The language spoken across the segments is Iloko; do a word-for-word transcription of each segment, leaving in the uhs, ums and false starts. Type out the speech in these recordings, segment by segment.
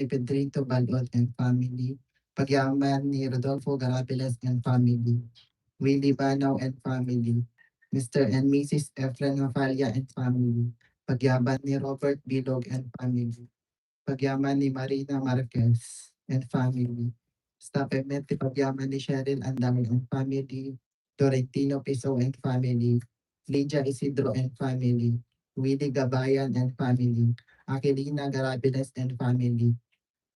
ni Pedrito Balot and family, pagyaman ni Rodolfo Garabiles and family, Willie Banao and family, Mister and Missus Efren Mafalla and family, pagyaman ni Robert Bilog and family, pagyaman ni Marina Marquez and family. Basta pay met ti pagyaman ni Cheryl Andang and family, Florentino Piso and family, Lydia Isidro and family, Willie Gabayan and family, Aquilina Garabiles and family,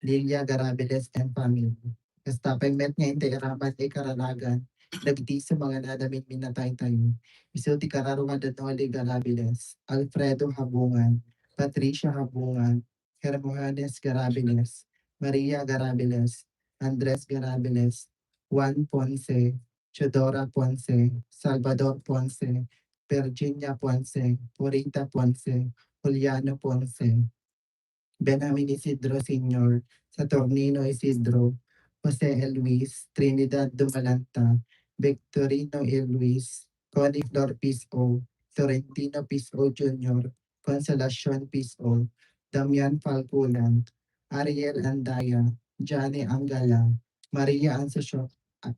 Lilia Garabiles and family. Basta pay met nga intay aramid ti kararagan dagiti sumagana-, minataytayo. Isu ti kararua da Noli Garabiles, Alfredo Habungan, Patricia Habungan, Hermogenes Garabiles, Maria Garabiles, Andres Garabiles, Juan Ponce, Teodora Ponce, Salvador Ponce, Virginia Ponce, Purita Ponce, Juliano Ponce, Benjamin Isidro Senior, Saturnino Isidro, Jose Luis, Trinidad Dumalanta, Victorino Luis, Connie Flor Piso, Florentino Piso Junior, Consolacion Piso, Damian Falculan, Ariel Andaya, Johnny Angala, Maria Asuncion, A-,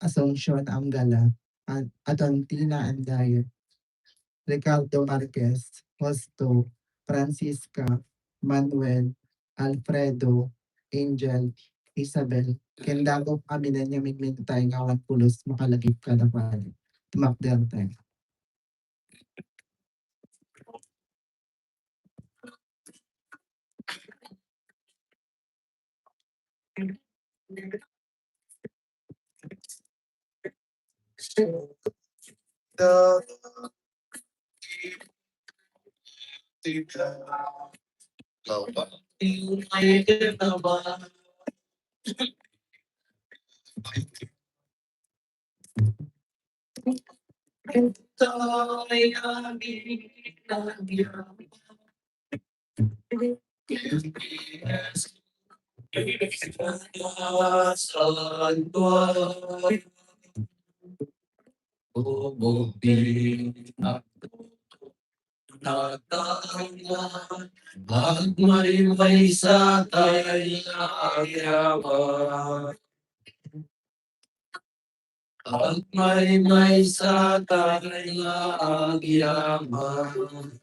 Asuncion Angala, An-, Atontina Andaya, Ricardo Marquez, Justo, Francisca, Manuel, Alfredo, Angel, Isabel, ken dagok a minenyo minminatay nga awan pulos makalagip kadakuada. Tumakdertayo. Agmaymaysa tayo nga agyaman. Agmaymaysa tayo nga agyaman.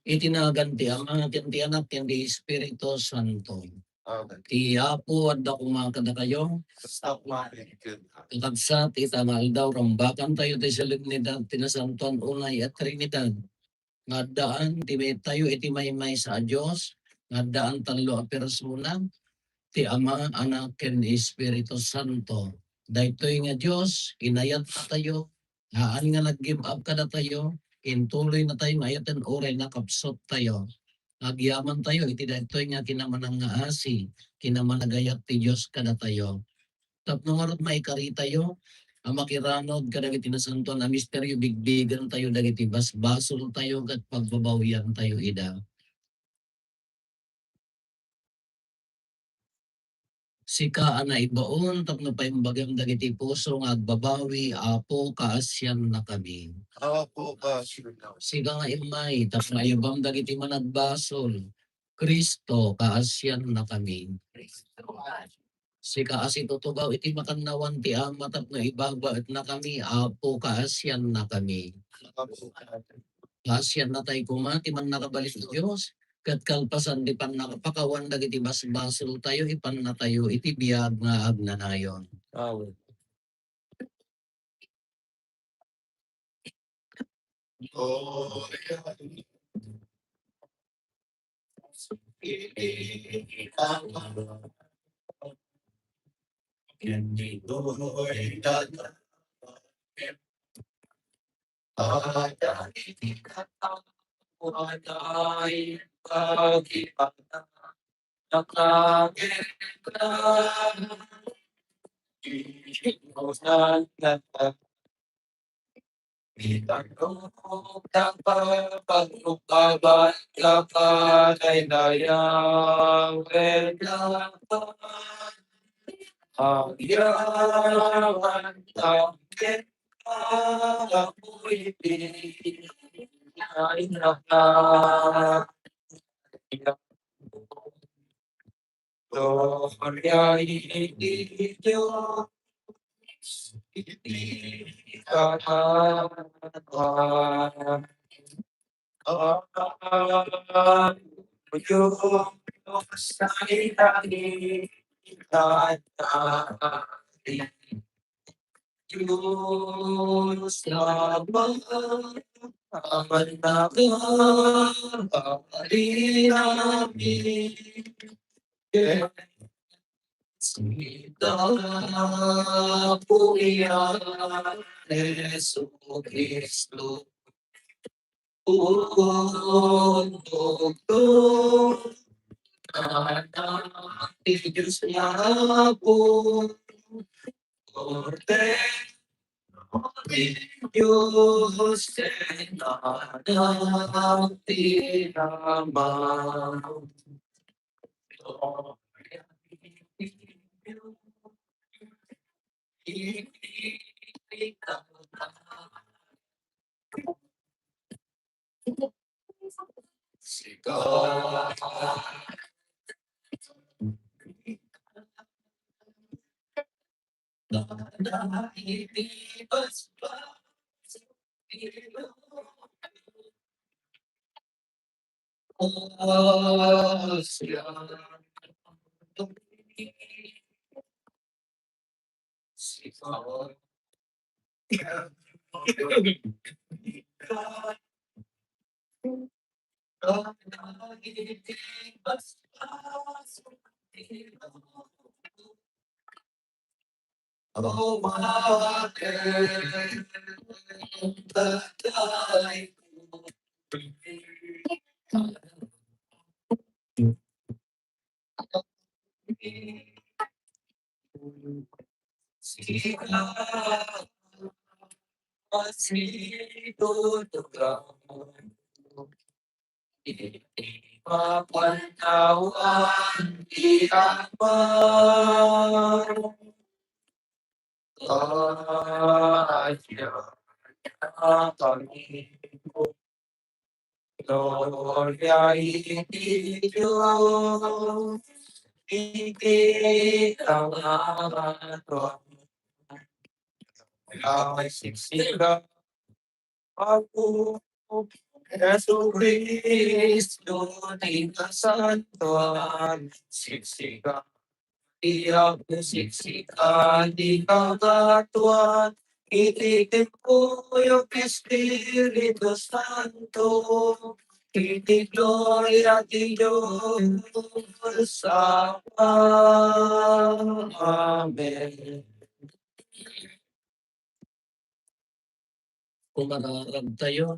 Iti nagan ti Ama, ken ti Anak, ken ti Espiritu Santo. Amen. Ti Apo adda koma kadakayo. Kasta met ken. Kakabsat, ita nga aldaw, rambakantayo ti solemnidad ti Nasantoan Unay a Trinidad. Nga addaan ti maytayo iti maymaysa a Dios, nga addaan tallo a persona, ti Ama, Anak, ken Espiritu Santo. Daytoy nga Dios, inayattayo, haan nga nag-give up kadatayo, intuloynatayo nga ayaten uray nakapsuttayo. Agyamantayo iti daytoy nga kinamanangngaasi, kinamanagayat ti Dios kadatayo. Tapno ngarud maikaritayo a makiranud kadagiti nasantoan a misterio, bigbigentayo dagiti basbasoltayo ket pagbabawiantayo ida. Sika a naibaon tapno paimbagem dagiti puso nga agbabawi, Apo, kaasiannakami. Apo, kaasiannakami. Sika nga immay tapno ayabam dagiti managbasol, Cristo, kaasiannakami. Sika a situtugaw iti makannawan ti Ama tapno ibabaetnakami, Apo, kaasiannakami. Apo, kaasiannakami. Kaasiannatay koma ti mannakabalin a Dios, ket kalpasan ti pannakapakawan dagiti basbasoltayo, ipannatayo iti biag nga agnanayon. Amen. Gloria iti Dios iti kabanatuan. Amen. Dios, ay langit, Dios Ama, awan na ka, awan na mi. Sita po iya, Jesu Cristo. Undog to, anak ti Dios nga Apo. Kordero ti Dios, ken anak ti Ama. Papantawan ti Ama. Kaya kami. Gloria iti Dios iti kabanatuan. Kaya may siksika Apo Jesu-Cristo, ti nasantoan, siksika ti Apo, siksika ti Kangatoan, iti timpuyog ti Espiritu Santo, iti gloria ti Dios Ama. Amen. Kumararag tayo.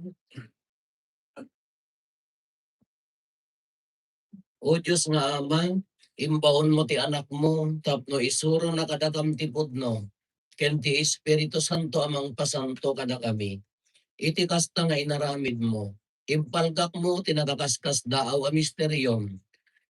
O Dios nga Ama, imbaonmo ti Anakmo tapno isurona kadakam ti pudno ken ti Espiritu Santo a mangpasanto kadakami. Iti kasta nga inaramidmo, impalkakmo ti nakaskasdaaw a misteriom.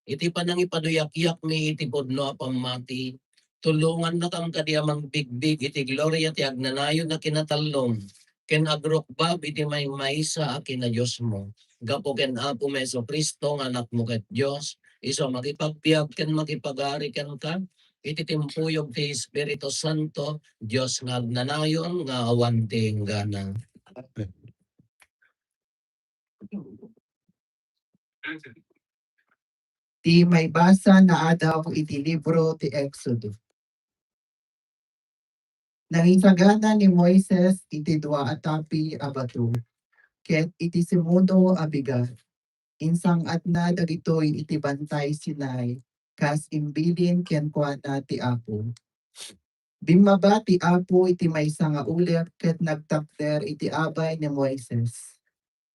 Iti panangipaduyakyakmi iti pudno a pammati, tulongannakam kadi a mangbigbig iti gloria ti agnanayon a kinatallom ken agrukbab iti maymaysa a kinadiosmo. Gapu ken Apomi Jesu-Cristo nga Anakmo ket Dios, isu a makipagbiag ken makipagari kenka iti timpuyog ti Espiritu Santo, Dios nga agnanayon nga awan ti inggana. Amen. Ti maibasa naadaw iti libro ti Exodo. Nangisagana ni Moises iti dua a tapi a batu, ket iti simuno a bigat. Insang-atna dagitoy iti Bantay Sinai, kas imbilin kenkuana ti Apo. Bimmaba ti Apo iti maysa nga ulep ket nagtakder iti abay ni Moises.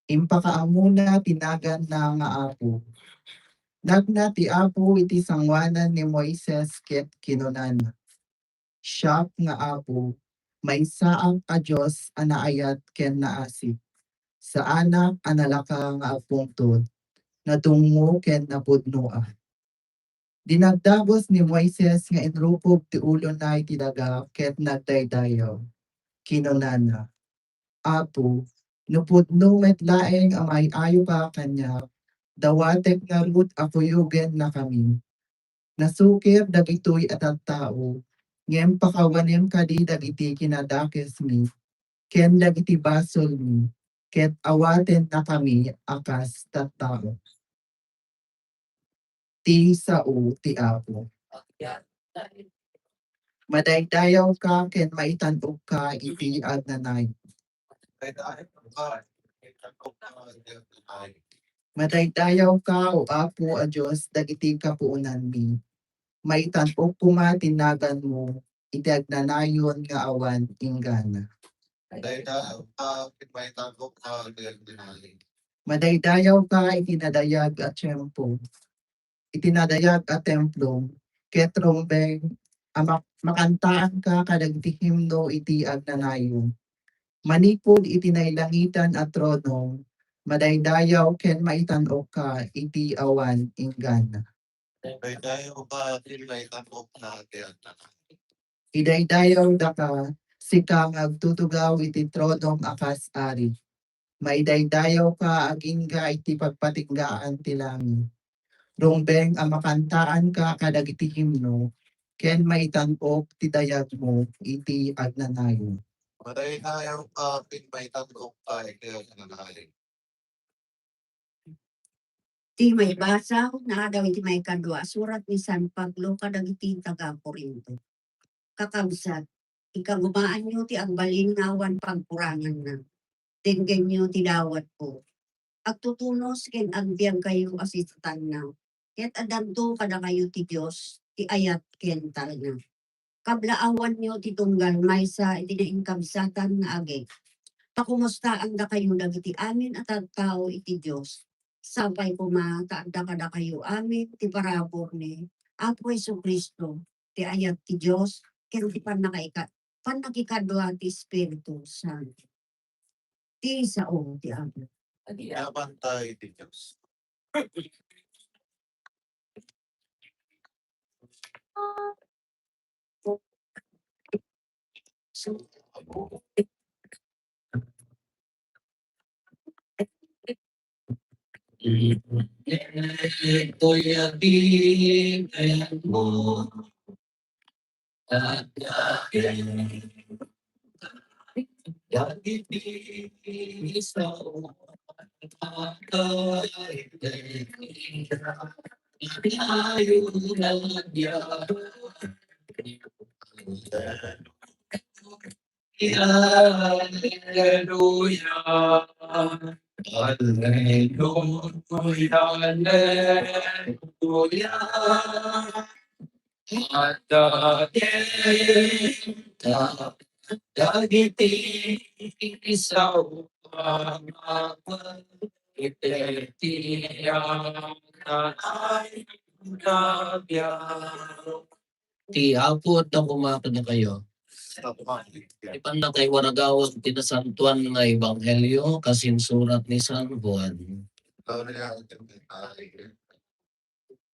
Impakaammona ti naganna nga Apo. Nagna ti Apo iti sangoanan ni Moises ket kinunana, "Siak nga Apo, maysaak a Dios a naayat ken naasip. Saanak a nalaka nga agpungtot, nadungngo ken napudnoak." Dinagdagus ni Moises nga inrukop ti ulona iti daga ket nagdaydayaw. Kinunana, "Apo, no pudno met laeng a maay-ayoka kaniak, dawatek ngarud a kuyogennakami." Nasukir dagitoy a tattao, ngem pakawanem kadi dagiti kinadakesmi ken dagiti basolmi, ket awatennakami a kas tattao. Ti sao ti Apo. Madaydayawka ken maitan-okka iti agnanayon. Madaydayawka, O Apo a Dios, dagiti kapuonanmi. Maitan-ok koma ti naganmo iti agnanayon nga awan inggana. Dayta, ah, maitan-ok, ah, dayta. Madaydayawka iti nadayag a tiempo, iti nadayag a templo, ket rumbeng a mak-, makantaanka kadagiti himno iti agnanayon. Manipud iti nailangitan a trono, madaydayaw ken maitan-okka iti awan inggana. Idaydayaw ka, iti maitan-ok na ti agnanayon. Idaydayawdaka, sika nga agtutugaw iti tronom a kas ari. Maidaydayawka agingga iti pagpatinggaan ti langit. Rumbeng a makantaanka kadagiti himno, ken maitan-ok ti dayagmo iti agnanayon. Madaydayawka, ken maitan-okka iti agnanayon. Ti maibasa, naadaw iti maikadua a surat ni San Pablo kadagiti taga-Corinto. Kakabsat, ikagumaanyo ti agbalin nga awan pagkuranganna. Denggenyo ti dawatko. Agtutunos ken agbiagkayo a sisatanna, ket addanto kadakayo ti Dios ti ayat ken talna. Kablaawanyo ti tunggal maysa iti nainkabsatan nga agi. Pakomustaandakayo dagiti amin a tattao iti Dios. Sapay koma ta adda kadakayo amin ti parabur ni Apo Jesu-Cristo, ti ayat ti Dios, ken ti pannakaika-, pannakikadua ti Espiritu Santo. Ti sao ti Apo. Agyamanak iti Dios. Alleluia. Alleluia. Alleluia. Adda kenka dagiti sao a iti agnanayon. Ti Apo adda koma kadakayo. Ti pannakaiwaragawan ti nasantoan nga ebanghelio kas insurat ni San Juan.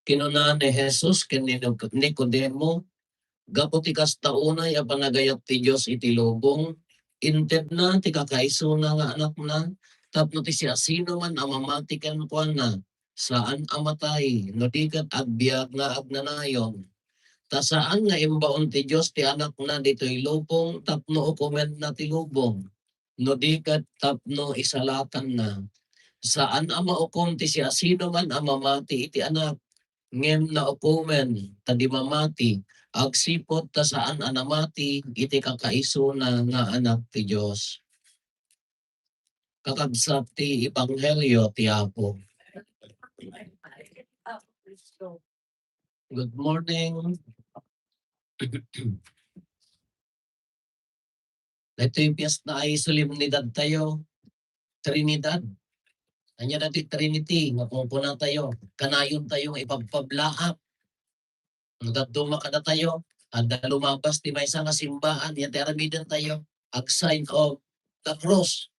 Kinuna ni Jesus ken ni Nic-, Nicodemo, gapu ti kasta unay a panagayat ti Dios iti lubong, intedna ti kakaisuna nga Anakna tapno ti siasinoman a mamati kenkuana, saan a matay, no di ket agbiag nga agnanayon. Ta saan nga imbaon ti Dios ti Anakna ditoy lubong tapno ukomenna ti lubong, no di ket tapno isalakanna. Saan a maukom ti siasinoman a mamati iti Anak, ngem naukomen ta di mamati, agsipud ta saan a namati iti kakaisuna nga Anak ti Dios. Kakabsat ti ebanghelio ti Apo. Good morning. Daytoy fiesta ay solemnidad tayo. Trinidad. Ania daytoy Trinity nga kunkunatayo? Kanayon tayo nga ipagpablaak. No dadduma kadatayo, adda lumabas ti maysa nga simbaan, iti aramiden tayo, ag sign of the cross.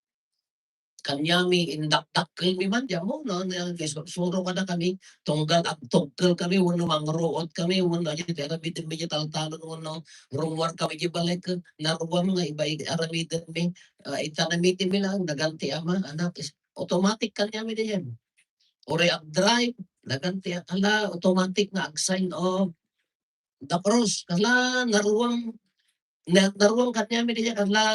Kaniami, indakdakkelmi man, diammo, no? Nga, nga sur-, suro kadakami, tunggal agtugkel kami, wenno mangruot kami, wenno iti aramiden mi iti taltalon, wenno rummuar kami iti balay, ket naruam nga iba iti aramiden mi, ah, ita namiti mi lang, nagan ti Ama, Anak, is-, automatic kaniami diyan. Uray agdrive, Nagan ti, ala, automatic nga ag-sign of the cross. Kasla, naruang, na, naruang kaniami diay, kasla,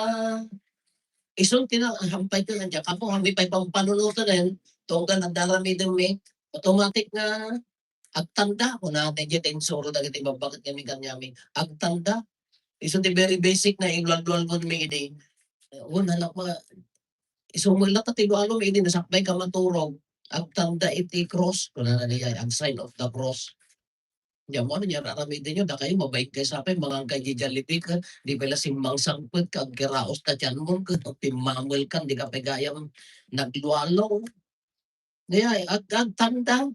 isun ti na, hampay ko nga diay, kapo, hampay pay pampanunoten, tunggal adda aramidenmi, automatic nga, agtanda, kuna, diay ti insuro dagiti babbaket kami kaniami, agtanda. Isu ti very basic nga inluallualmonmi idi. Un, anak, ma-, isu met latta ti lualom idi nasakbay ka maturog, agtanda iti cross, kunana diay, ag-sign of the cross. Diay, ammom no ar-aramidenyo, dakayo, mabain kay sapay, mangan kay di Jollibee, ket di pay la simmangsangpet, ket agkiraos ta tianmon, ket pimmamel kan, di ka pay gayam naglualom. Diay, ag-, agtanda.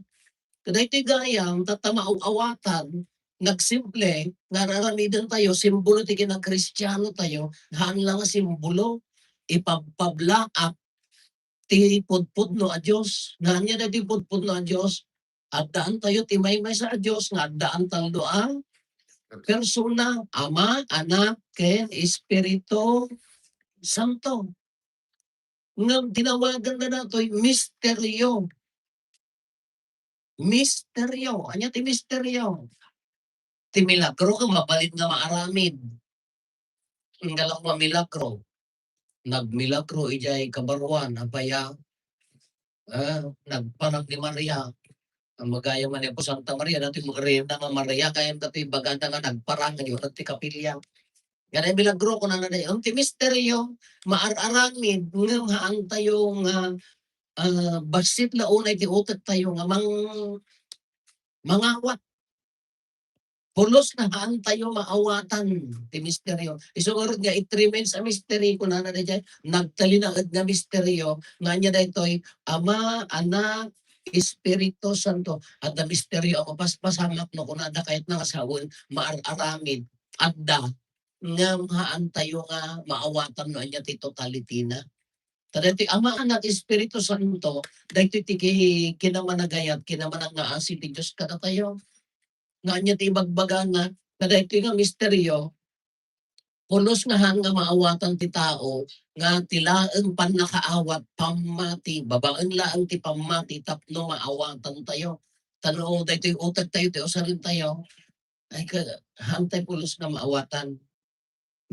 Kadaytoy gayam, tatta maaw-awatan, nagsimple, nga ar-aramiden tayo, simbolo ti kinakristiano tayo, haan la nga simbolo, ipabpablaak ti pudpudno a Dios. Nga ania daytoy pudpudno a Dios? Addaan tayo ti maymaysa a Dios nga addaan tallo a persona, Ama, Anak, ken Espiritu Santo. Ngem tinawaganna daytoy misterio. Misterio. Ania ti misterio? Ti milagro ket mabalin nga maaramid. Inggalang mamilagro. Nagmilagro idiay kabaruan, apay a, ah, nagparang ni Maria. Ang magayam man ni Apo Santa Maria, daytoy Maria na nga Maria, kayat daytoy ibagada nga nagparang, nga di uneg ti kapilya. Nga milagro, kunana diay, ti misterio, maar-aramid, ngem haan tayo nga, ah, bassit la unay ti utek tayo nga mang-, mangawat. Pulos nga haan tayo maawatan ti misterio. Isu ngarud nga it remains a mystery, kunana diay, nagtalinaed nga misterio, nga ania daytoy, Ama, Anak, Espiritu Santo. Adda misterio a mapaspasamak no kunada kayatna nga sawen, maar-aramid. Adda. Ngem haan tayo nga maawatan no ania ti totality na. Ta daytoy Ama, Anak, Espiritu Santo, daytoy ti ki-, kinamanagayat, kinamanangngaasi ti Dios kadatayo. Nga ania ti ibagbagana, nga daytoy nga misterio, pulos nga haan nga maawatan ti tao, nga ti laeng pannakaawat, pammati, babaen laeng ti pammati tapno maawatan tayo. Ta no daytoy utek tayo, ti usaren tayo, ay, ka-, haan tayo pulos nga maawatan.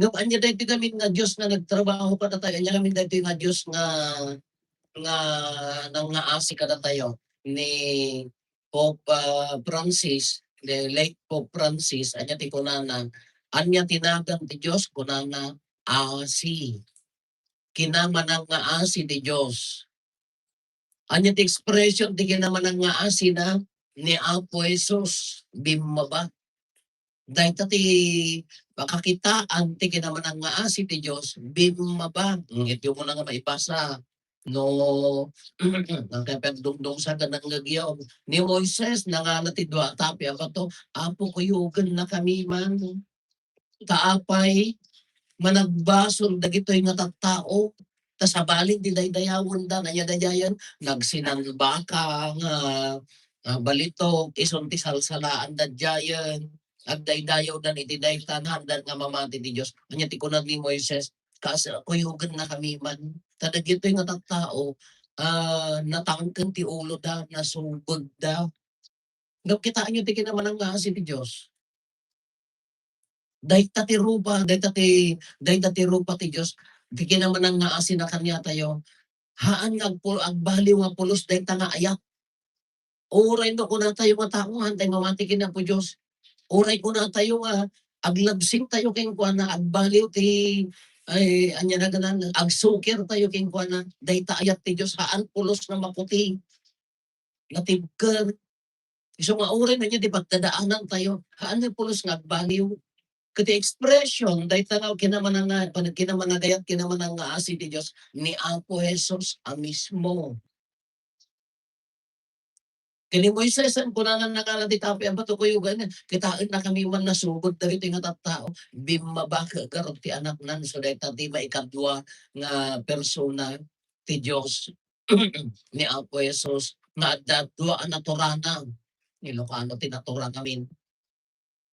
Ngem ania daytoy ngamin nga Dios nga nagtrabaho kadatayo? Ania ngamin daytoy nga Dios nga, nga nangngaasi kadatayo? Ni Pope, ah, Francis, the late Pope Francis, ania ti kunana? Ania ti nagan ti Dios? Kunana, asi. Kinamanangngaasi ti Dios. Ania ti expression ti kinamanangngaasina? Ni Apo Jesus, bimmaba. Dayta ti pakakitaan ti kinamanangngaasi ti Dios, bimmaba. Hmm, iti umuna nga maibasa. No, nangkapagdungdung sa kanang nagyaw. Ni Moises, nangala ti dua a tapi a bato, "Apo, kuyogennakami man." Ta apay, managbasol dagitoy nga tattao, ta sabali ti daydayawenda, ania daydiayen? Nagsinangbaka nga, ah, balitok, isun ti salsalaan daydiayen. Agdaydayawdan iti dayta, haandan nga mamati ti Dios. Ania ti kuna ni Moises? Kas-, kuyogennakami man. Ta dagitoy nga tattao, ah, natangken ti uloda, nasubegda. Ngem kitaenyo ti kinamanangngaasi ti Dios. Dayta ti rupa, dayta ti, dayta ti rupa ti Dios, ti kinamanangngaasina kaniatayo. Haan nga agpu-, agbaliw nga pulos dayta nga ayat. Uray no kunatayo nga tao, haantay mamati ken Apo Dios. Uray kunatayo nga aglabsing tayo kenkuana, agbaliw ti, ay, ania na ganan, agsukir tayo kenkuana, dayta ayat ti Dios, haan pulos nga maputi. Natibker. Isu nga uray no ania ti pagdadaanan tayo, haan nga pulos nga agbaliw. Ket ti expression, dayta nga kinamananga-, pan-, kinamanagayat, kinamanangngaasi ti Dios, ni Apo Jesus a mismo. Ken ni Moises, kunana, nangala ti tapi a bato, kuyogan, kitaennakami man nasubeg dagitoy nga tattao, bimmaba ket garud ti anakna, so dayta ti maikadua nga persona ti Dios. Ni Apo Jesus nga adda dua a naturana. Ilocano ti natura ngamin.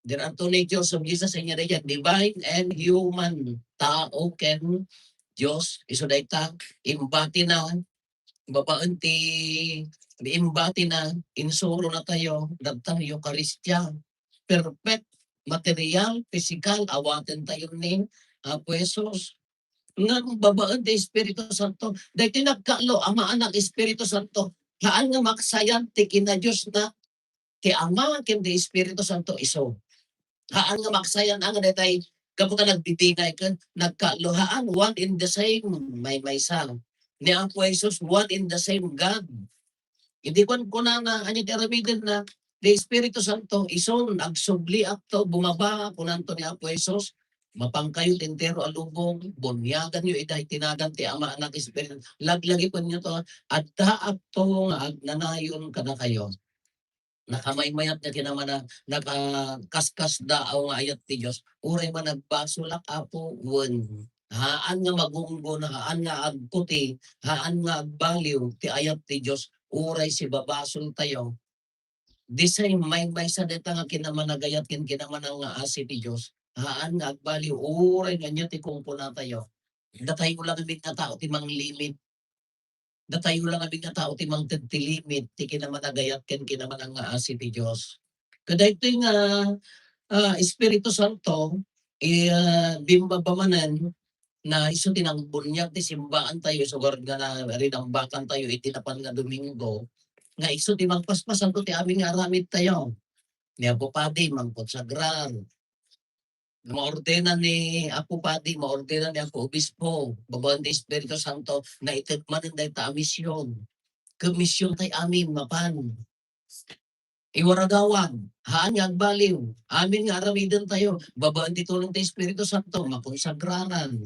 There are two natures of Jesus, ania dayta, divine and human. Tao ken Dios. Isu dayta, imbatina babaen ti Imbatina, insurona tayo, dagtan Eukaristia. Perfect, material, pisikal, awaten tayo ni Apo Jesus. Ngem babaen ti Espiritu Santo, daytoy nagkaalo, Ama, Anak, Espiritu Santo. Haan nga maksayan ti kina-Diosna, ti Ama ken ti Espiritu Santo isu. Haan nga maksayan, nga daytay gapu ta nagbibingay ken nagkaalo, haan, one in the same, maymaysa. Ni Apo Jesus, one in the same God. Idi kuan, kunana, ania ti aramidenna, ti Espiritu Santo, isun, agsubliakto, bumaba, kunanto ni Apo Jesus, mapangkayo ti entero a lubong, bunyaganyo ida iti nagan ti Ama, Anak, Espiritu. Laglagipenyo to, addaakto nga agnanayon kadakayo. Nakamaymayat nga kinamana-, nakakaskasdaaw nga ayat ti Dios. Uray man agbasolak, Apo, wen. Haan nga magunggon, haan nga agkuti, haan nga agbaliw ti ayat ti Dios, uray sibabasol tayo. Di say maymaysa dayta nga kinamanagayat ken kinamanangaasi ti Dios. Haan nga agbaliw, uray nga ania ti kunkunatayo. Datayo lang amin nga tao ti manglimit. Datayo lang amin nga tao ti mangted ti limit ti kinamanagayat ken kinamanangaasi ti Dios. Kadaytoy nga, ah, Espiritu Santo, eh, ah, bimbaba manen na isu ti nangbuniag ti simbaan tayo, isu garud nga na-, rinambakan tayo iti napan nga Domingo, nga isu ti mangpaspasanto ti amin nga aramid tayo. Ni Apo Padi, mangkonsagrar. Maordena ni Apo Padi, maordena ni Apo Obispo, babaen ti Espiritu Santo, naited manen dayta a mision. Ket mision tay amin mapan. Iwaragawan, haan nga agbaliw, amin nga aramiden tayo, babaen ti tulong ti Espiritu Santo, makonsagraran.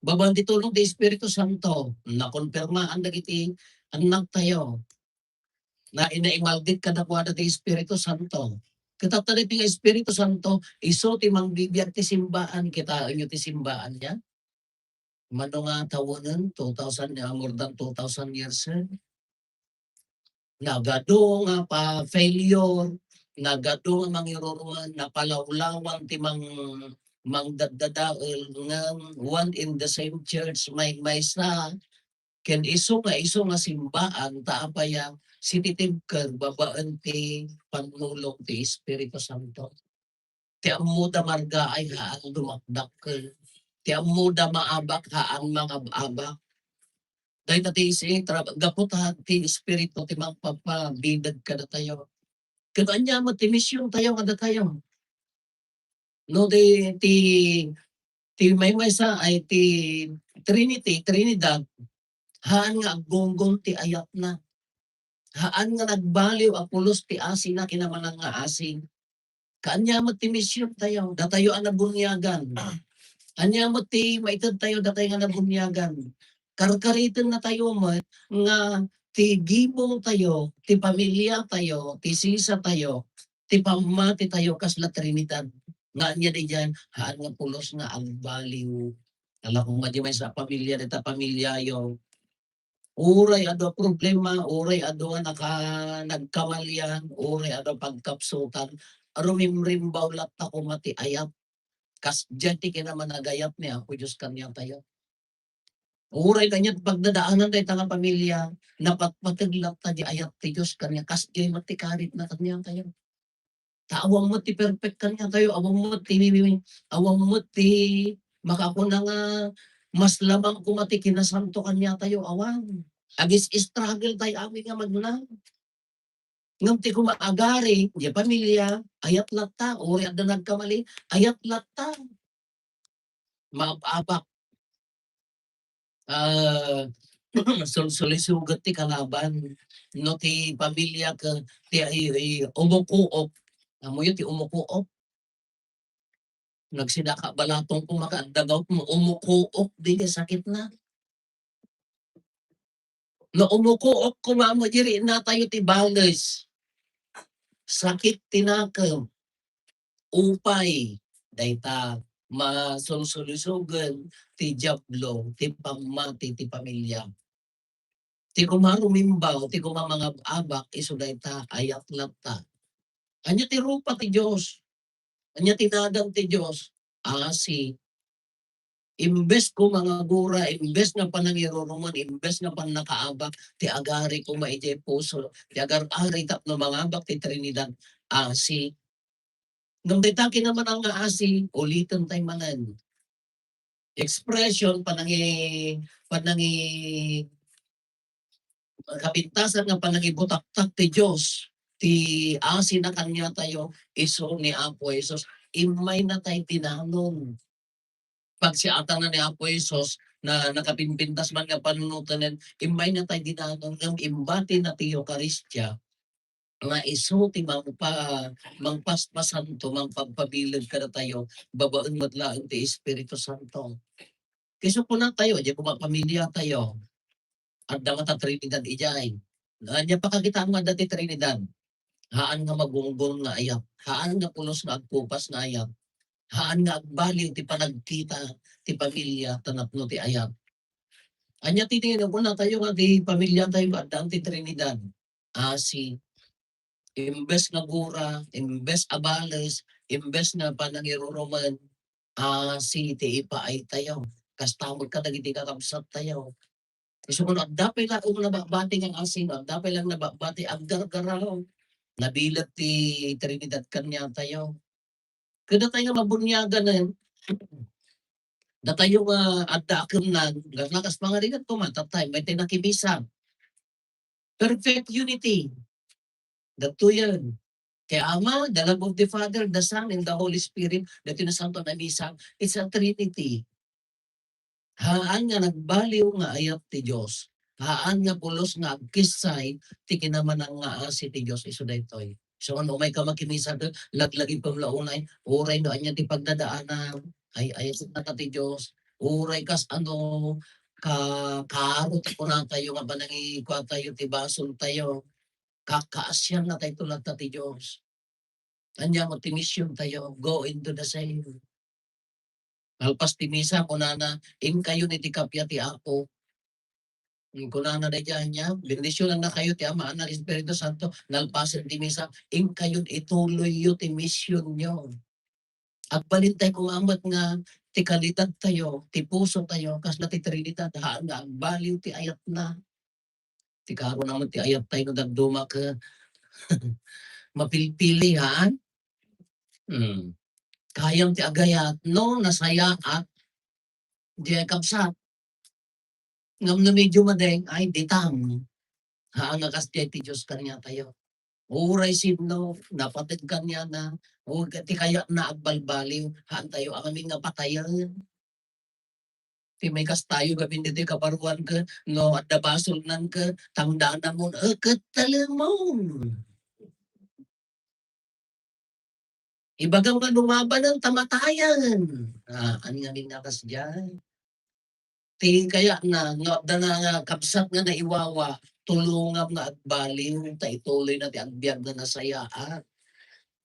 Babaen ti tulong ti Espiritu Santo, nakonpermaan dagiti annak tayo. Na inaimaldit kadakuada ti Espiritu Santo. Ket ta daytoy nga Espiritu Santo, isu ti mangbibiag ti simbaan, kitaenyo ti simbaan niya. Mano nga tawenen, two thousand, ah, more than two thousand years, eh. Nagadu nga pa-failure, nagadu nga mangiruruan, napalawlawan ti mang-, mangdaddadael, ngem one in the same church, maymaysa, ken isu nga isu nga simbaan, ta apay a sititibker babaen ti pannulong ti Espiritu Santo. Ti ammoda margaay, haan dumakdakkel. Ti ammoda maabak, haan mangab-abak. Dayta ti isi-, tra-, gapu ta ti Espiritu ti mangpapabideg kadatayo. Ket ania met ti mision tayo kadatayo? No, ti, ti, ti maymaysa ay ti Trinity, Trinidad, haan nga aggunggon ti ayatna. Haan nga nagbaliw a pulos ti asina, kinamanangaasi. Kaanya met ti mision tayo, datayo a nabuniagan. Ania met ti maited tayo, datay nga nabuniagan? Karkariten na tayo met nga ti gibong tayo, ti pamilia tayo, ti sisa tayo, ti pammati tayo kasla Trinidad. Nga ania diay, haan nga pulos nga agbaliw. Ala, koma diay maysa a pamilia, dayta pamiliayo. Uray adu a problema, uray adu a naka-, nagkamalian, uray adu a pagkapsutan, rumimrimbaw latta koma ti ayat. Kasdiay ti kinamanagayat ni Apo Dios kaniatayo. Uray kaniat pagdadaanan dayta nga pamilia, napatpateg latta ti ayat ti Dios kania, kasdiay met ti karitna kaniatayo. Ta awan met ti perfect kaniatayo, awan met ti, awan met ti makakuna nga mas labang koma ti kinasanto kaniatayo, awan. Agis-struggle tay amin nga magna. Ngem ti koma agari, diay pamilia, ayat latta, uray adda nagkamali, ayat latta. Maab-abak. Ah, sul-, sulisuget ti kalaban. No ti pamiliak, ti, i-, i-, umukuok. Ammoyo ti umukuok? Nagsidaka balatong koma ket adda gawt mo, umukuok diay sakitna. No umukuok koma met, diri natayo ti bales. Sakit ti nakem. Upay dayta, masulsulisogen ti Diablo ti pammati ti pamilia. Ti koma rumimbaw, ti koma mangab-abak, isu dayta, ayat latta. Ania ti rupa ti Dios? Ania ti nagan ti Dios? Asi. Imbes ko mangagura, imbes nga panangirurumen, imbes nga pannakaabak, ti agari koma idiay puso, ti agar-ari tapno mangabak ti Trinidad, asi. Ngem dayta kinamanang nga asi, uliten tay manen. Expression, panangi-, panangi-, kapintasan nga panangibutaktak ti Dios, ti asina kaniatayo, isu ni Apo Jesus. Immayna tay dinanon. Pagsiatana ni Apo Jesus na nakapimpintas man nga panunoten, immayna tay dinanon ngem imbatina ti Eukaristia nga isu ti mangpa-, mangpaspasanto, mangpagpabileg kadatayo babaen met laeng ti Espiritu Santo. Isu kunatayo, idiay koma pamiliatayo, adda ngata Trinidad idiay. Ania pakakitaan nga adda ti Trinidad? Haan nga magunggon nga ayat, haan nga pulos nga agkupas nga ayat, haan nga agbaliw ti panagkita ti pamilia ta napno ti ayat. Ania ti, ti kunatayo nga ti pamiliatayo nga adda ti Trinidad? Asi. Imbes nga gura, imbes a bales, imbes nga panangirurumen, asi ti ipaaytayo. Kasta met kadagiti kakabsattayo. Isu nga no adda pay laeng nababati nga asi, no adda pay laeng nababati, aggargaraw. Nabileg ti Trinidad kaniatayo. Kadatayo nga mabuniaganen, datayo nga adda a kennan, nga lakas pangarigat koma, tatay, may tayo nakibisa. Perfect unity. Dagtoyen. Kay Ama, the love of the Father, the Son, and the Holy Spirit, dagtoy nasanto a misa, it's a Trinity. Haan nga nagbaliw nga ayat ti Dios. Haan nga pulos nga agkissay ti kinamanang nga asi ti Dios isu daytoy. So, no umayka makimisa, laglagipem la unay, uray no ania ti pagdadaanam, ay, ay, ta ti Dios. Uray kas ano, ka-, kaaro ti kunatayo nga panangikuatayo ti basoltayo. Kakaasiannatayto latta ti Dios. Ania met ti misiontayo? Go into the same. Nalpas ti misa, kunana, "Inkayon iti kappia ti Apo." Kunana daydiay ania, "Bendisionannakayo ti Ama, Anak, Espiritu Santo." Nalpasen ti misa, "Inkayon ituloyyo ti misionyo." Agbalintay koma met nga ti kalidadtayo, ti pusotayo, kasla ti Trinidad, haan nga agbaliw ti ayatna. Ti kaaro naman ti ayattay no dadduma ket mapilpili, haan? Hmm. Kayam ti agayat no nasayaat, diay kabsat. Ngem no medyo madeng, ay, ditam. Haan nga kas diay ti Dios kaniatayo. Uray sino, napateg kaniana, o ti kayatna agbalbaliw, haantayo amin nga patayen. Ti may kastayo gamin ditoy kabaruan ket no adda basolnan ket tangdanamon, e, ket talemon. Ibagam nga lumabanen ta matayen. Ah, ania ngamin nga kasdiay? Ti kayatna, no adda nga kabsat nga naiwawa, tulongam nga agbaliw, ta ituloyna ti agbiag nga nasayaat.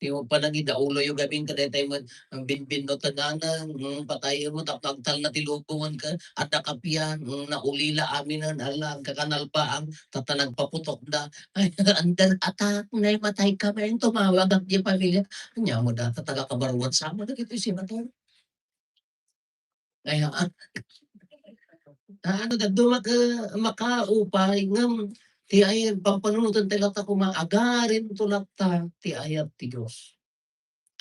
Ti panangidauloyo gamin kadaytay met, ang binbinno tenanang, mm, patayen mo, tapno agtalna ti lubongen ket adda kapian, mm, naulila aminen, ala, agkakanalpaang, tatta nagpaputokda. Ay, under attack, nay matay kami, tumawag ak di pamilya. Ania mo da, taga kabaruan sa mo, dagiti senador. Ay, ah, ah, ano, dadduma ket makaupay, ngem ti ay, pampanunoten tayo latta koma, agarinto latta ti ayat ti Dios.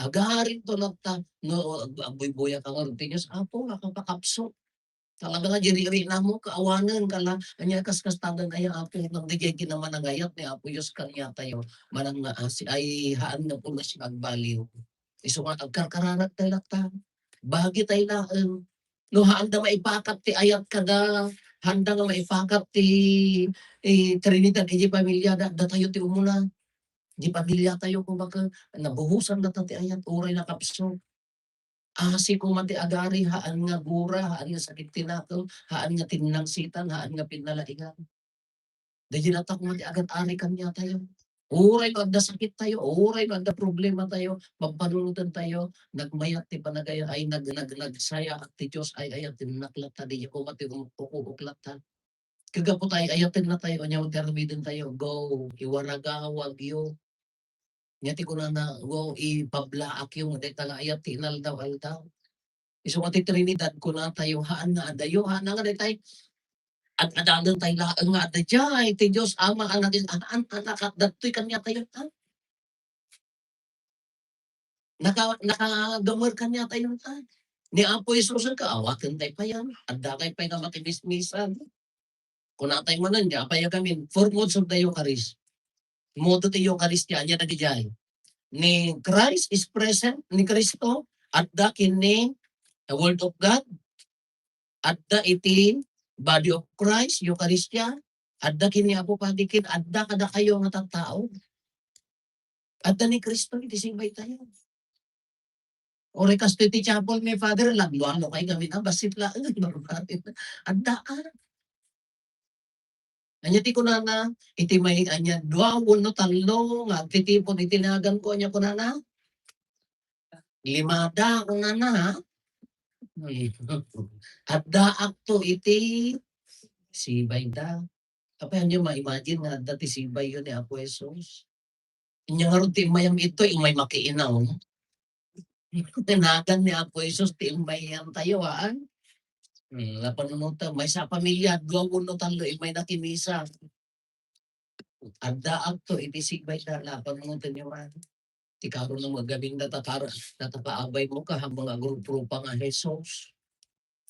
Agarinto latta, no, ag-, agbuybuyak ka ngarud ti Dios, Apo, makapakapso. Talaga nga, diri-ri namo, kaawanen, kala, ania, kas-, kastagan, ay, Apo, nagdigay kinamanangayat ni Apo Dios kaniatayo, manang nga asi, ay, haan nga pulos nga agbaliw. Isu nga agkarkararak tayo latta. Bagi tayo laeng. No, haanda maipakat ti ayat kada, haanda nga maipakat ti, eh, Trinidad iti pamiliada, datayo ti umuna. Di pamiliatayo koma ket nabuhosan data ti ayat, uray nakapso. Asi koma ti agari, haan nga gura, haan nga sakit ti nakem, haan nga tinnangsitan, haan nga pinnalaingan. Daydi latta koma ti agat-ari kaniatayo. Uray no adda sakittayo, uray no adda problematayo, pampanunotentayo, nagmayat ti panagay-, ay, nag-, nag-, nagsayaat ti Dios, ay, ayatennak latta, daydi koma ti um-, ukuok latta. Ket gapu ta ay-ayatennatayo, ania ti aramidentayo? Go, iwaragawagyo. Ania ti kunana? Go, ipablaakyo dayta nga ayat ti inaldaw-aldaw. Isu nga ti Trinidad, kunatayo, haan nga adayo, haan nga daytay, ad-adalen tay laeng nga adda diay ti Dios Ama a naging haan, Anak, ket datoy kaniatayo, ha? Naka-, nakagamer kaniatayo, ha? Ni Apo Jesus, kaawaten tay payan, adda kay pay nga makimismisan. Kunatay manen, di apay agamin, four modes of the Eucharist. Modo ti Eucharistia, ania dagidiay? Ni Christ is present, ni Cristo, adda kini the Word of God, adda iti body of Christ, Eucharistia, adda kini Apo Padi ken adda kadakayo nga tattao. Adda ni Cristo iti sibaytayo. Uray kastoy ti chapel mi, Father, lagluano kay kami na, bassit laeng, barbarit. Adda, ah. Ania ti kunana, iti may, ania, dua wenno tallo nga agtitipon iti naganko, ania kunana? Limada, kunana, ha? Addaakto iti sibayda. Apay, ania, ma-imagine nga adda ti sibayyo ni Apo Jesus? Inya ngarud ti immayam itoy, immay makiinaw. Nagan ni Apo Jesus ti immayantayo, haan? Hmm, napanunotan, maysa a pamilya, dua wenno tallo, immay nakimisa. Addaakto iti sibayda, napanunotan yo man. Ti karon nga aggamin data kar-, data kaabay mo, kahammang agrup-rupa nga Jesus.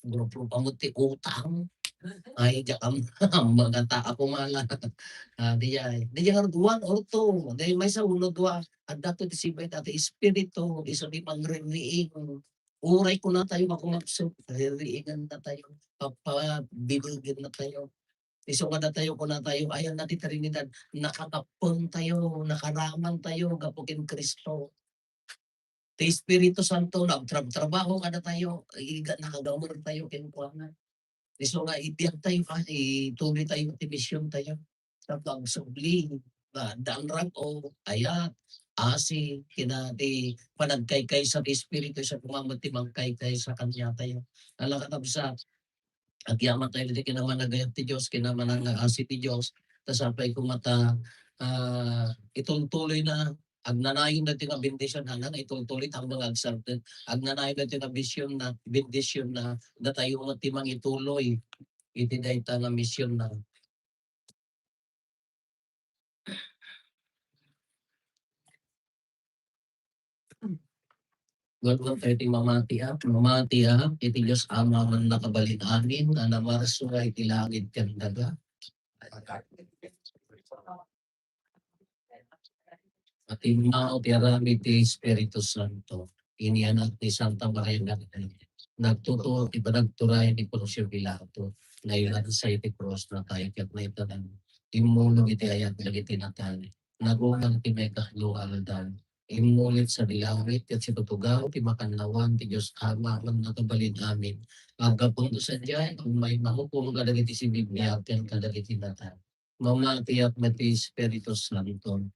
Grupo pa mo ti utang. Ay, diak am-, ammang ta ako mala. Ah, di ay. Di ay one or two. Di maysa uno, dua. Adda to ti sibayda ti Espiritu, isu ti mangririing. Uray kunatayo, makumapsut, ririingan natayo. Papabilugan natayo. Isu nga datayo, kunatayo, ayan na ti Trinidad, nakakappeng tayo, nakaraman tayo, gapu ken Cristo. Ti Espiritu Santo, nagtrab-trabaho kadatayo, iga-, nakagamer tayo kenkuana. Isu nga ibiag tayo, ah, ituloy tayo ti mision tayo. Tapno agsubli, nga daan rag-o, ayat, asi, kina ti panagkaykaysa ti Espiritu, isu koma met ti mangkaykaysa kaniatayo. Ala, kakabsat, agyaman tayo iti kinamanagayat ti Dios, kinamanangaasi ti Dios, ta sapay koma ta, ah, itultuloy na, agnanayon daytoy nga bendision, haan nga itultuloy, ta ammang nga agsaltek, agnanayon daytoy nga bendision na, bendision na, datayo met ti mangituloy iti dayta nga mision na. Ngem tayo ti mamatiak, mamatiak iti Dios Ama a Mannakabalin-amin, a namarsuak iti langit ken daga. Atimmao ti aramid ti Espiritu Santo. Inianak ni Santa Maria Magdalena. Nagtutuo ti panagturay ni Poncio Pilato. Nailansa iti krus, natay ket naitagan. Immulog iti ayat dagiti natay. Nagungar ti maikatlo nga aldaw. Immuli sadi langit ket situtugaw ti makannawan ti Dios Ama a Mannakabalin-amin. Aggapunto sadiay, umay mahukom kadagiti sibibiag ken kadagiti natay. Mamatiak met ti Espiritu Santo.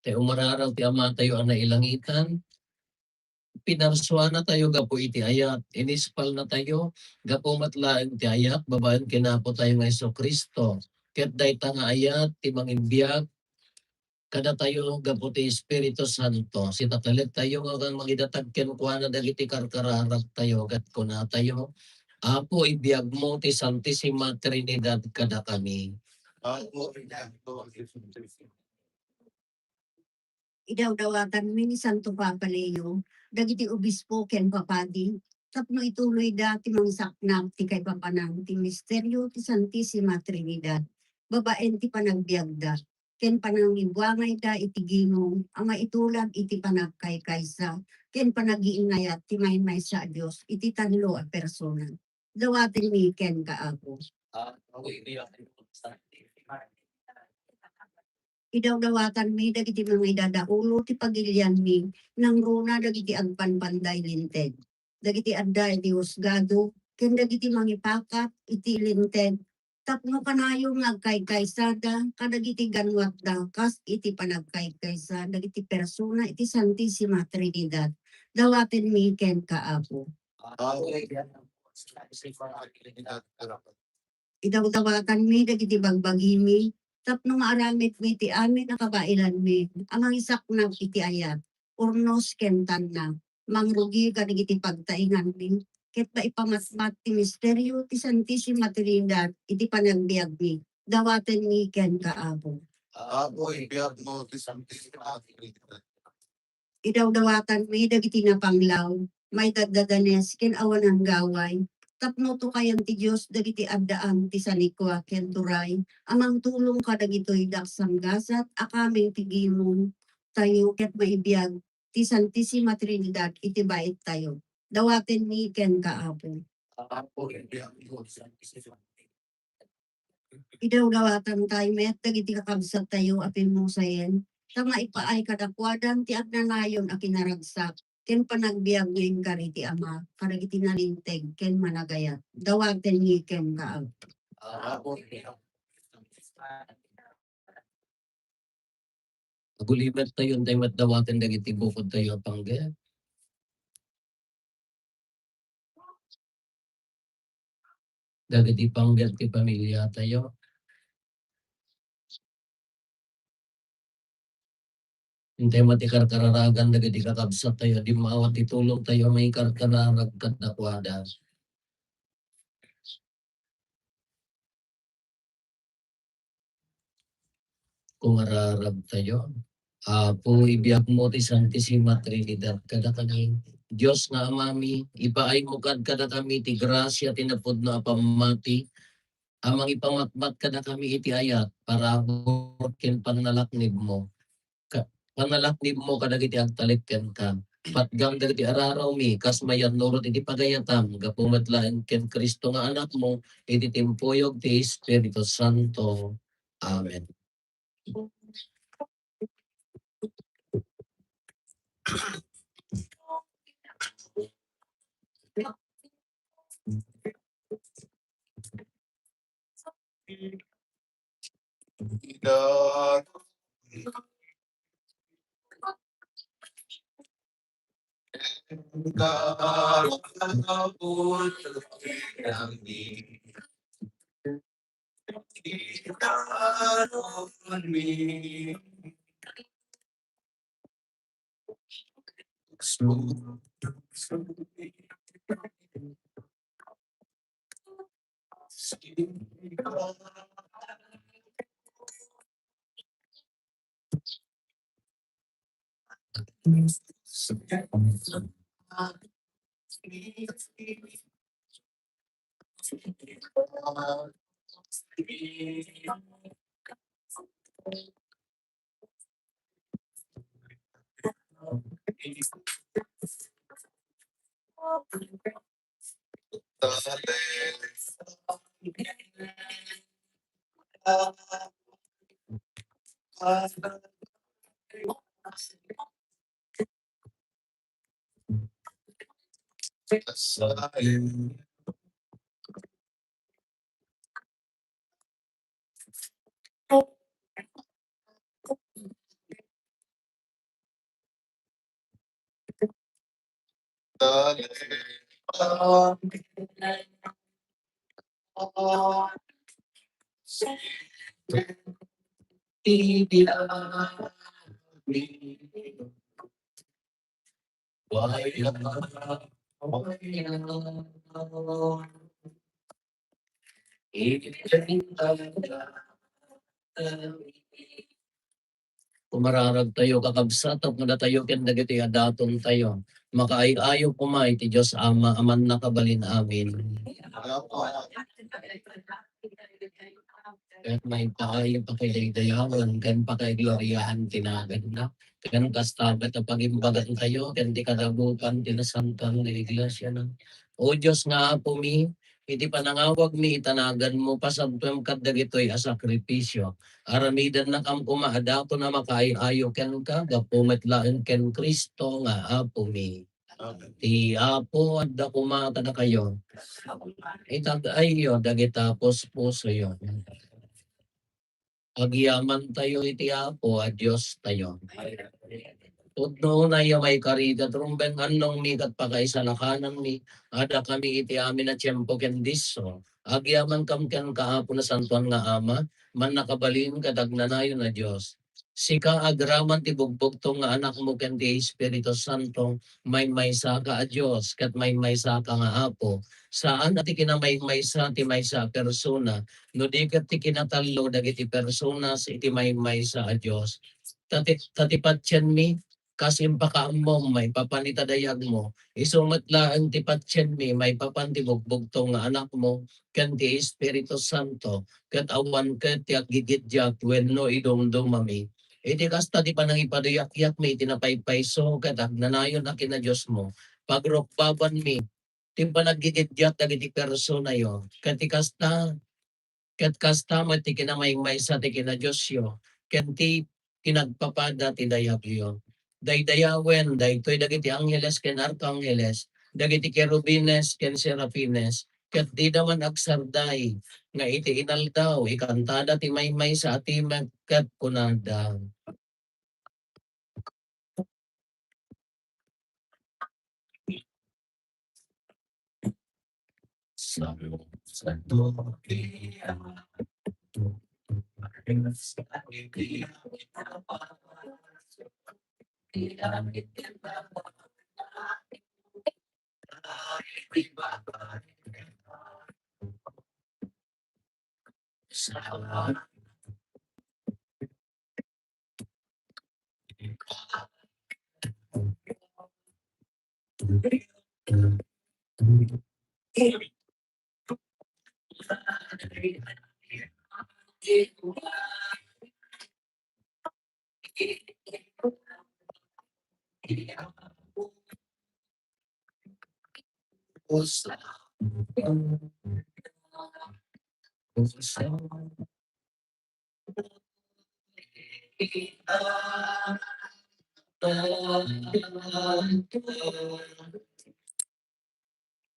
Ti umararaw ti Amatayo a nailangitan, pinarsuanatayo gapu iti ayat, inispalnatayo gapu met laeng ti ayat babaen ken Apotayo nga Jesu-Cristo. Ket dayta nga ayat ti mangbiag kadatayo gapu ti Espiritu Santo. Sitatalektayo nga mangidatag kenkuana dagiti karkararagtayo, ket kunatayo, Apo, ibiagmo ti Santisima Trinidad kadakami. Idawdawatanmi ni Santo Papa Leo dagiti obispo ken papadi tapno ituloyda ti mangsaknap ti kaipapanan ti misterio ti Santisima Trinidad babaen ti panagbiagda ken panangibuangayda iti gimong a maitulad iti panagkaykaysa ken panagiinnayat ti maymaysa a Dios iti tallo a persona. Dawatenmi kenka, Apo. Idawdawatanmi dagiti mangidaudaulo ti pagilianmi nangruna dagiti agpanpanday Linteg, dagiti adda iti husgado, ken dagiti mangipakat iti Linteg tapno kanayon nga agkaykaysada kadagiti ganwatda kas iti panagkaykaysa dagiti persona iti Santisima Trinidad. Dawatenmi kenka, Apo. Amen. Idawdawatanmi dagiti bagbagimi tapno maaramidmi ti amin a kabaelanmi a mangisaknap iti ayat, urnos ken tanna, mangrugi kadagiti pagtainganmi, ket maipamatmat ti misterio ti Santisima Trinidad iti panagbiagmi. Dawatenmi kenka, Apo. Apo, ibiagmo ti Santisima Trinidad. Idawdawatanmi dagiti napanglaw, maidaddadanes ken awanan gaway, tapno tukayan ti Dios dagiti addaan ti sanikua ken turay a mangtulong kadagitoy daksanggasat a kameng ti gimong tayo ket maibiag ti Santisima Trinidad iti bait tayo. Dawatenmi kenka, Apo. Apo, ibiagmo ti Santisima Idawdawatan tayo met dagiti kakabsat tayo a pimmusayen, ta maipaay kadakuadan ti agnanayon a kinaragsak ken panagbiag nga inkari ti Ama kadagiti nalinteg ken managayat. Dawatenmi kenka, Apo. Agulimet tayo, intay met dawaten dagiti bukod tayo a panggep. Dagiti panggep ti pamilya tayo. Intay met ti karkararagan dagiti kakabsat tayo, dimmawa ti tulong tayo, maikarkararag kadakuada. Kumararag tayo. Apo, ibiagmo ti Santisima Trinidad kadakami. Dios nga Amami, ipaaymo kad kadakami ti grasia ti napudno a pammati a mangipamatmat kadakami iti ayat, parabur ken pannalaknibmo. Ka-, pannalaknibmo kadagiti agtalek kenka. Patgam dagiti ararawmi, kas mayannurot iti pagayatam, gapu met laeng ken Cristo nga Anakmo, iti timpuyog ti Espiritu Santo. Amen. Kumararag tayo, kakabsat, tapno datayo ken dagiti adaton tayo, makaay-ayo koma iti Dios Ama a Mannakabalin-amin. Ket maipaay pakidaydayawen ken pakaigloriaen ti naganna. Ken kasta met a pagimbagan tayo ken ti kadagupan ti nasantoan nga iglesiana. O Dios nga Apomi, iti panangawagmi ita naganmo, pasadtuem kad dagitoy a sakripisio. Aramidennakam koma a daton a makaay-ayo kenka, gapu met laeng ken Cristo nga Apomi. Amen. Ti Apo adda koma kadakayo. Itag-ayyo dagita puspusoyo. Agyamantayo iti Apo a Diostayo. Pudno unay a maikari ket rumbeng annongmi ket pakaisalakananmi a dakami iti amin a tiempo ken disso. Agyamankam kenka, Apo, Nasantoan nga Ama, mannakabalin ket agnanayon a Dios. Sika agraman ti bugbugtong nga Anakmo ken ti Espiritu Santo, maymaysaka a Dios, ket maymaysaka nga Apo. Saan a ti kinamaymaysa ti maysa a persona, no di ket ti kinatallo dagiti personas iti maymaysa a Dios. Ta ti, ta ti patienmi, kas impakaammom maipapan ita dayagmo, isu met laeng ti patienmi maipapan ti bugbugtong nga Anakmo ken ti Espiritu Santo, ket awan ket ti aggigiddiat wenno idumdumami. Iti kasta ti panangipaduyakyakmi iti napaypayso ket agnanayon a kinadiosmo, pagrukbabanmi ti panaggigidiat dagiti personayo, ket ti kasta, ket kasta met ti kinamaymaysa ti kinadiosyo, ken ti kinagpapada ti dayagyo. Daydayawen daytoy dagiti angheles ken arkangeles, dagiti kerubines ken serafines, ket dida man agsarday nga iti inaldaw ikantada ti maymaysa a timek ket kunada,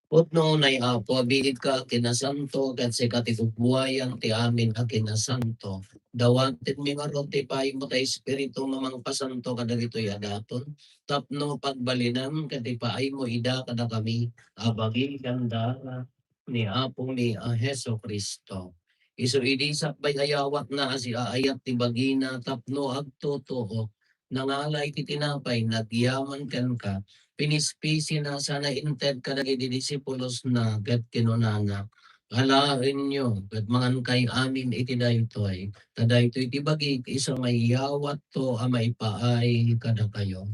Pudno unay, Apo, a biit ka a kinasanto, ket sika ti bubuayan ti amin a kinasanto. Dawatenmi ngarud ti ipaaymo ta Espiritu nga mangpasanto kadagitoy a daton, tapno pagbalinem ket ipaaymo ida kadakami a bagi ken dara ni Apomi a Jesu-Cristo. Isu idi sakbay a yawatna a siaayat ti bagina tapno agtutuok, nangala iti tinapay, nagyaman kenka, pinispisina sana inted kadagiti disipulosna ket kinunana, "Alaenyo ket mangankay amin iti daytoy, ta daytoy ti bagik isu a maiyawatto a maipaay kadakayo."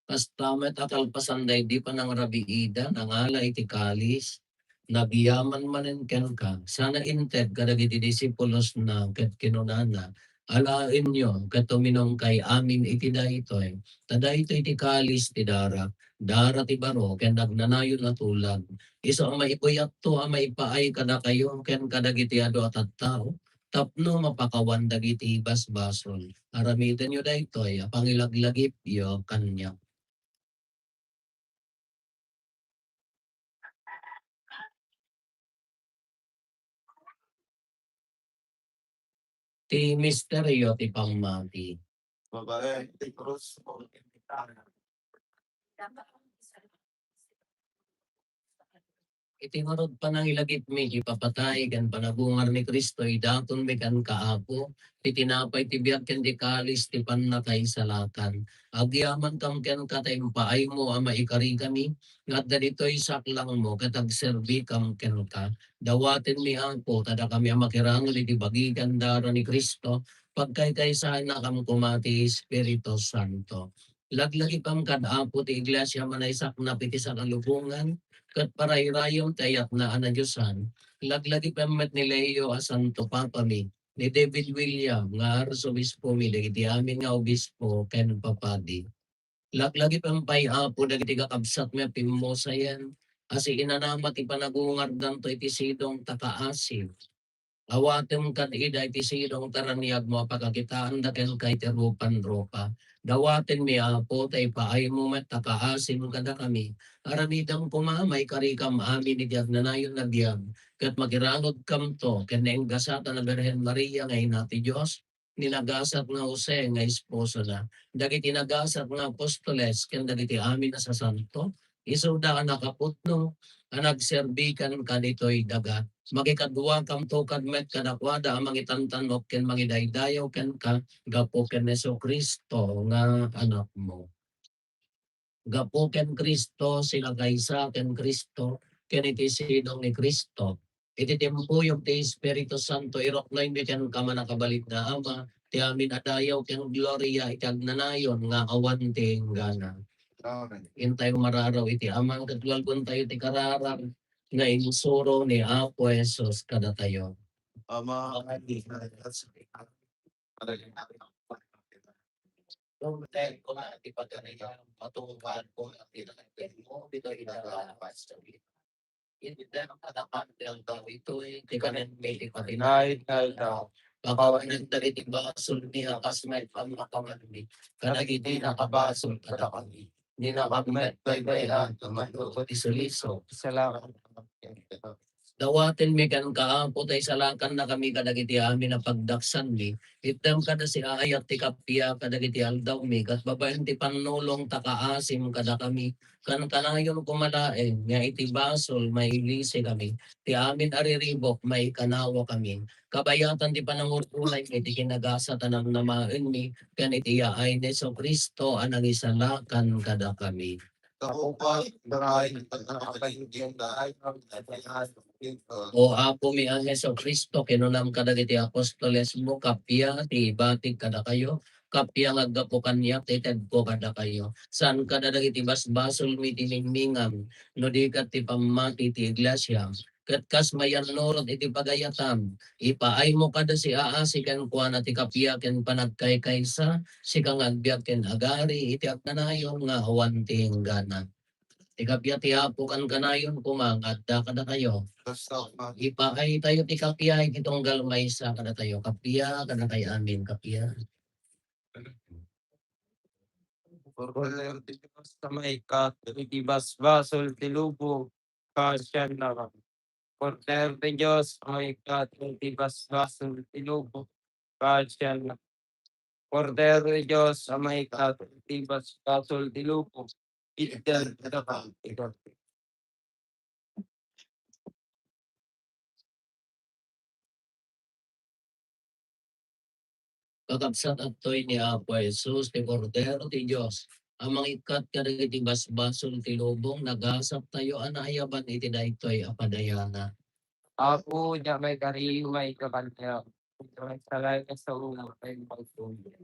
Kasta met a kalpasan daydi panangrabiida, nangala iti kalis, nagyaman manen kenka, sana inted kadagiti disipulosna ket kinunana, "Alaenyo ket uminumkay amin iti daytoy, ta daytoy ti kalis ti darak, dara ti baro ken agnanayon a tulag, isu a maibuyatto a maipaay kadakayo ken kadagiti adu a tattao, tapno mapakawan dagiti basbasol. Aramidenyo daytoy a pangilaglagipyo kaniak." Ti misterio ti pammati. Babaen ti krus. Iti ngarud panangilagipmi, ipapatay ken panagungar ni Cristo, idatonmi kenka, Apo, ti tinapay ti biag ken ti kalis ti pannakaisalakan. Agyamankam kenka ta impaaymo a maikarikami nga adda ditoy saklangmo ket agserbikam kenka. Dawatenmi, Apo, ta dakami a makiranged iti bagi ken dara ni Cristo, pagkaykaysaennakam koma ti Espiritu Santo. Laglagipem kad Apo ti Iglesia a manaysaknap iti sakalubongan, ket parayrayem ti ayatna a nadiosan. Laglagipem met ni Leo a Santo Papami, ni David William nga Arsobispomi, dagiti amin nga obispo ken papadi. Laglagipem pay, Apo, dagiti kakabsatmi a pimmusayen a siinanama ti panagungardanto iti sidong ta kaasi. Awatem kad ida iti sidong taraniagmo a pakakitaanda kenka iti rupan-rupa. Dawatenmi, Apo, ta ipaaymo met a kaasim kadakami. Aramidem koma a maikarikam amin iti agnanayon a biag, ket magiranudkamto ken nagasat a Birhen Maria nga Ina ti Dios, ni nagasat nga Jose nga esposona, dagiti nagasat nga apostoles, ken dagiti amin a sasanto, isuda a nakapudno a nagserbi kenka ditoy daga. Makikaduakamto kad met kadakuada a mangitantanok ken mangidaydayaw kenka gapu ken Jesu-Cristo nga Anakmo. Gapu ken Cristo, sinakaysa ken Cristo, ken iti sidong ni Cristo. Iti timpuyog ti Espiritu Santo, iruknoymi kenka, mannakabalin nga Ama, ti amin a dayaw ken gloria iti agnanayon nga awan ti inggana. Amen. Intayo mararaw iti Ama, ket walgontayo ti kararag nga insuro ni Apo Jesus kadatayo. Ama, Nung ten ko nga ti pagarian, patungpal ko nga ti mo, dito inalapas sa Indi dem kadakan ti aldaw itoy, ti kanen mi ti patinaed nga aldaw. Pakawanen dagiti basol mi a kas may pamakawan mi kadagiti nakabasol kadakami. Ni nakagmet baybay-an a manluko ti suliso. Salamat. Dawatenmi kenka, Apo, ta isalakannakami kadagiti amin a pagdaksanmi. Itdem kada siaayat ti kappia kadagiti aldawmi, ket babaen ti pannulong ta kaasim kadakami. Kankanayon koma laeng nga iti basol, mailisikami. Ti amin a riribuk, maikanawakami. Kabayatan ti panangur-uray iti kinagasat a namnamaenmi, ken iti yaay ni Jesu-Cristo a nangisalakan kadakami. O Apomi a Jesu-Cristo, kinunam kadagiti apostolesmo, kappia ti ibatik kadakayo, kappia nga aggapu kaniak ti itedko kadakayo. Saan kada dagiti basbasolmi ti ningmingam, no di ket ti pammati ti iglesia. Ket kas mayannurot iti pagayatam, ipaaymo kada siaasi kenkuana ti kappia ken panagkaykaysa, sika nga agbiag ken agari iti agnanayon nga awan ti inggana. Ti kappia ti Apo kankanayon koma nga adda kadakayo. Ipaaytayo ti kappia iti tunggal maysa kadatayo. Kappia kadatayo amin, kappia. Kordero ti Dios a maikkat iti basbasol ti lubong, kaasiannaka. Kordero ti Dios a maikkat iti basbasol ti lubong, kaasiannaka. Kordero ti Dios a maikkat iti basbasol ti lubong, itdan kadaka. Kakabsat, adtoy ni Apo Jesus, ti Kordero ti Dios, a mangikkat kadagiti basbasol ti lubong. Nagasat tayo a naayaban iti daytoy a padayana. Apo, diak maikari, maikkan ka. Salay ka sa unang kayo pagtulog.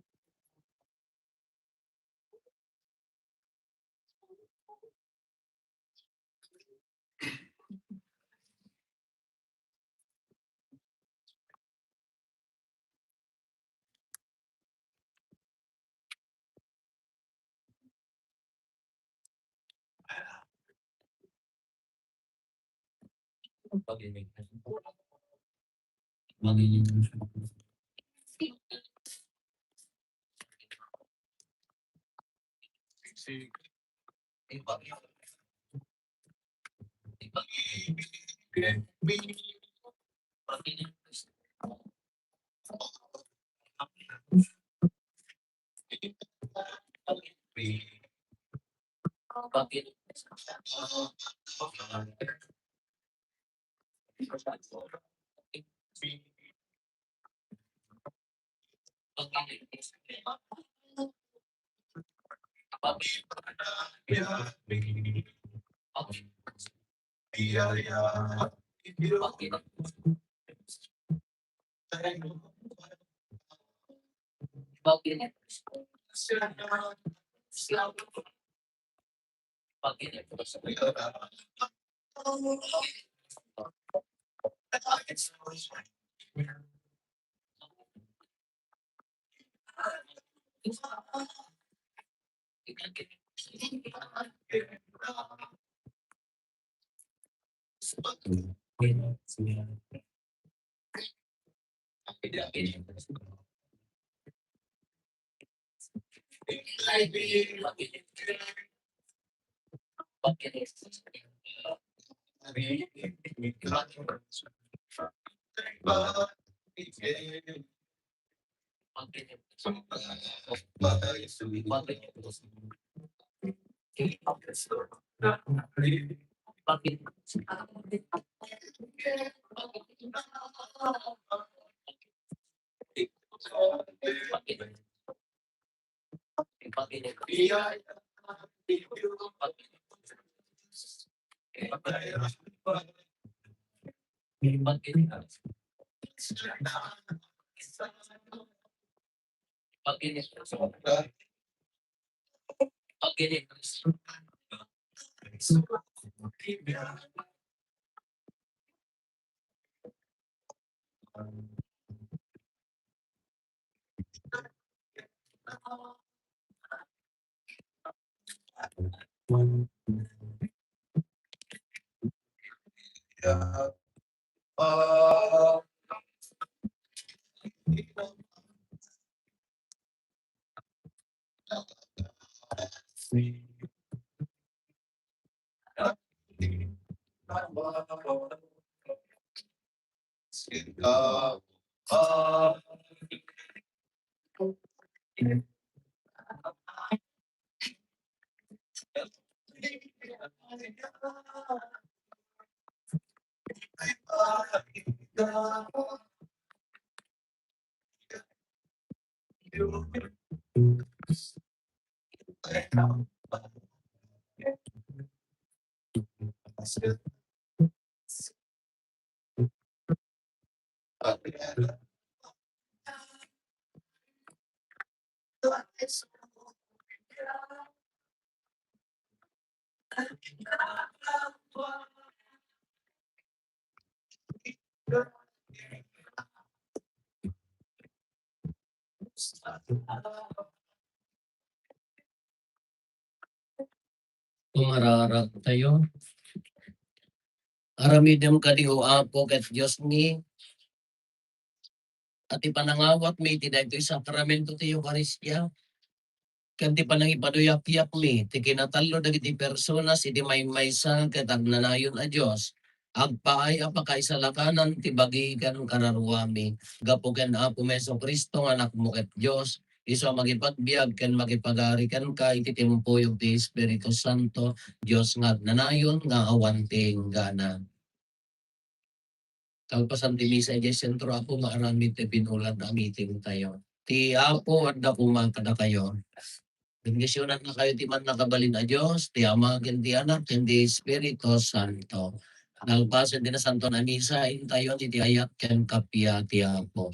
Umararag tayo. Aramidem kadi, O Apo ket Diosmi, a ti panangawatmi iti daytoy sakramento ti Eukaristia, ken ti panangipaduyakmi ti kinatallo dagiti personas iti maymaysa ket agnanayon a Dios, agpaay a pakaisalakanan ti bagi ken kararuami. Gapu ken Apomi Jesu-Cristo nga Anakmo ket Dios, isu a mangipagbiag ken mangipagari kenka iti timpuyog ti Espiritu Santo, Dios nga agnanayon nga awan ti inggana. Kalpasan ti misa, idiay sentro, Apo, maaramid ti binulan a meeting tayo. Ti Apo adda koma kadakayo. Bendisionannakayo ti Mannakabalin a Dios, ti Ama, ken ti Anak, ken ti Espiritu Santo. Kalpasan ti Nasantoan a Misa, intayon iti ayat ken kappia ti Apo.